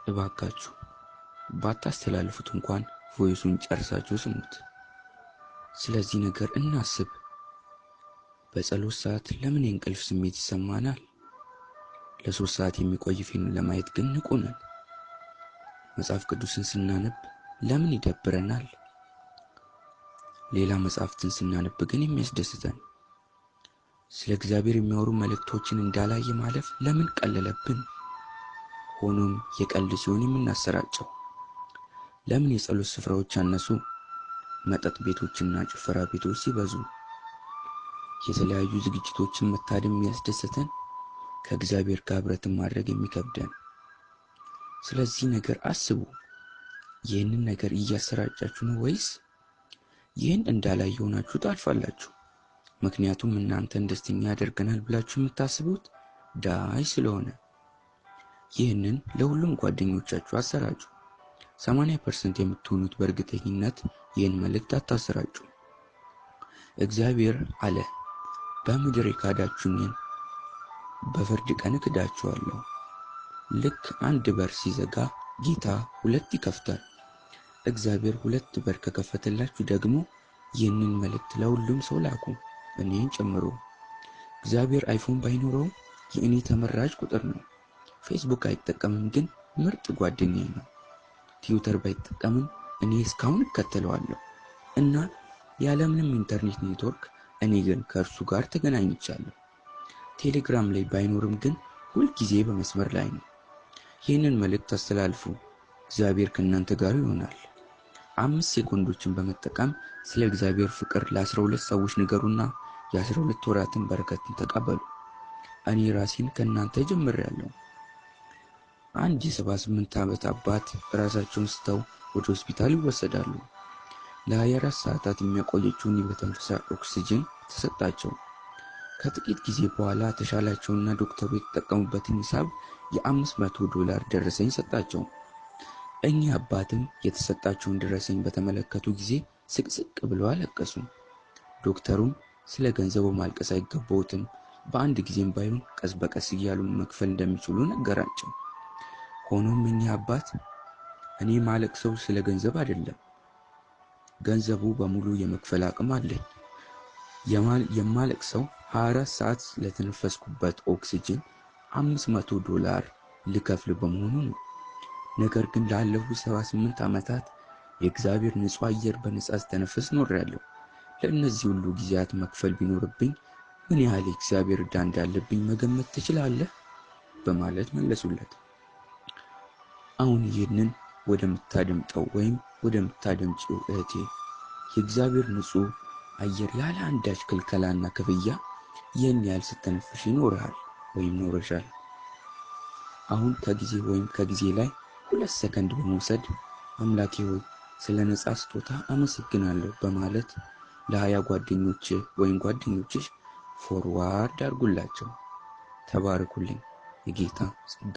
እባካችሁ ባታስተላልፉት እንኳን voice ኡን ጨርሳችሁ ስሙት። ስለዚህ ነገር እናስብ። በጸሎት ሰዓት ለምን የእንቅልፍ ስሜት ይሰማናል? ለ3 ሰዓት የሚቆይ ፊልም ለማየት ግን ንቁ ነን። መጽሐፍ ቅዱስን ስናነብ ለምን ይደብረናል? ሌላ መጽሐፍትን ስናነብ ግን የሚያስደስተን። ስለ እግዚአብሔር የሚያወሩ መልእክቶችን እንዳላየ ማለፍ ለምን ቀለለብን? ሆኖም የቀልድ ሲሆን የምናሰራጨው። ለምን የጸሎት ስፍራዎች አነሱ? መጠጥ ቤቶችና ጭፈራ ቤቶች ሲበዙ። የተለያዩ ዝግጅቶችን መታደም የሚያስደስተን፣ ከእግዚአብሔር ጋር ህብረትን ማድረግ የሚከብደን። ስለዚህ ነገር አስቡ። ይህንን ነገር እያሰራጫችሁ ነው ወይስ ይህን እንዳላየ ሆናችሁ ታልፋላችሁ? ምክንያቱም እናንተን ደስተኛ ያደርገናል ብላችሁ የምታስቡት ዳይ ስለሆነ። ይህንን ለሁሉም ጓደኞቻችሁ አሰራጩ። 80% የምትሆኑት በእርግጠኝነት ይህን መልእክት አታሰራጩ። እግዚአብሔር አለ፣ በምድር የካዳችሁኝን በፍርድ ቀን እክዳችኋለሁ። ልክ አንድ በር ሲዘጋ ጌታ 2 ይከፍታል። እግዚአብሔር 2 በር ከከፈተላችሁ ደግሞ ይህንን መልእክት ለሁሉም ሰው ላኩ፣ እኔን ጨምሮ። እግዚአብሔር አይፎን ባይኖረው የእኔ ተመራጭ ቁጥር ነው። ፌስቡክ አይጠቀምም፣ ግን ምርጥ ጓደኛዬ ነው። ትዊተር ባይጠቀምም እኔ እስካሁን እከተለዋለሁ እና ያለምንም ኢንተርኔት ኔትወርክ እኔ ግን ከእርሱ ጋር ተገናኝቻለሁ። ቴሌግራም ላይ ባይኖርም ግን ሁል ጊዜ በመስመር ላይ ነው። ይህንን መልእክት አስተላልፉ። እግዚአብሔር ከእናንተ ጋር ይሆናል። 5 ሴኮንዶችን በመጠቀም ስለ እግዚአብሔር ፍቅር ለ12 ሰዎች ንገሩና የ12 ወራትን በረከትን ተቀበሉ። እኔ ራሴን ከእናንተ ጀምሬያለሁ። አንድ የ78 ዓመት አባት ራሳቸውን ስተው ወደ ሆስፒታል ይወሰዳሉ። ለ24 ሰዓታት የሚያቆየችውን የመተንፈሻ ኦክሲጅን ተሰጣቸው። ከጥቂት ጊዜ በኋላ ተሻላቸውና ዶክተሩ የተጠቀሙበትን ሂሳብ የ$500 ደረሰኝ ሰጣቸው። እኚህ አባትም የተሰጣቸውን ደረሰኝ በተመለከቱ ጊዜ ስቅስቅ ብለው አለቀሱ። ዶክተሩም ስለ ገንዘቡ ማልቀስ አይገባዎትም፣ በአንድ ጊዜም ባይሆን ቀስ በቀስ እያሉ መክፈል እንደሚችሉ ነገራቸው። ሆኖም እኚህ አባት እኔ ማለቅሰው ስለ ገንዘብ አይደለም፣ ገንዘቡ በሙሉ የመክፈል አቅም አለኝ። የማለቅሰው 24 ሰዓት ለተነፈስኩበት ኦክሲጅን $500 ልከፍል በመሆኑ ነው። ነገር ግን ላለፉት 78 ዓመታት የእግዚአብሔር ንጹህ አየር በነጻ ስተነፍስ ኖሬያለሁ። ለእነዚህ ሁሉ ጊዜያት መክፈል ቢኖርብኝ ምን ያህል የእግዚአብሔር ዕዳ እንዳለብኝ መገመት ትችላለህ? በማለት መለሱለት። አሁን ይህንን ወደምታደምጠው ወይም ወደምታደምጪው እህቴ የእግዚአብሔር ንጹህ አየር ያለ አንዳች ክልከላና ክፍያ ይህን ያህል ስተነፍሽ ይኖርሃል ወይም ኖረሻል። አሁን ከጊዜ ወይም ከጊዜ ላይ 2 ሰከንድ በመውሰድ አምላኬ ሆይ ስለ ነጻ ስጦታ አመሰግናለሁ በማለት ለ20 ጓደኞች ወይም ጓደኞችሽ forward አድርጉላቸው። ተባረኩልኝ። የጌታ ጸጋ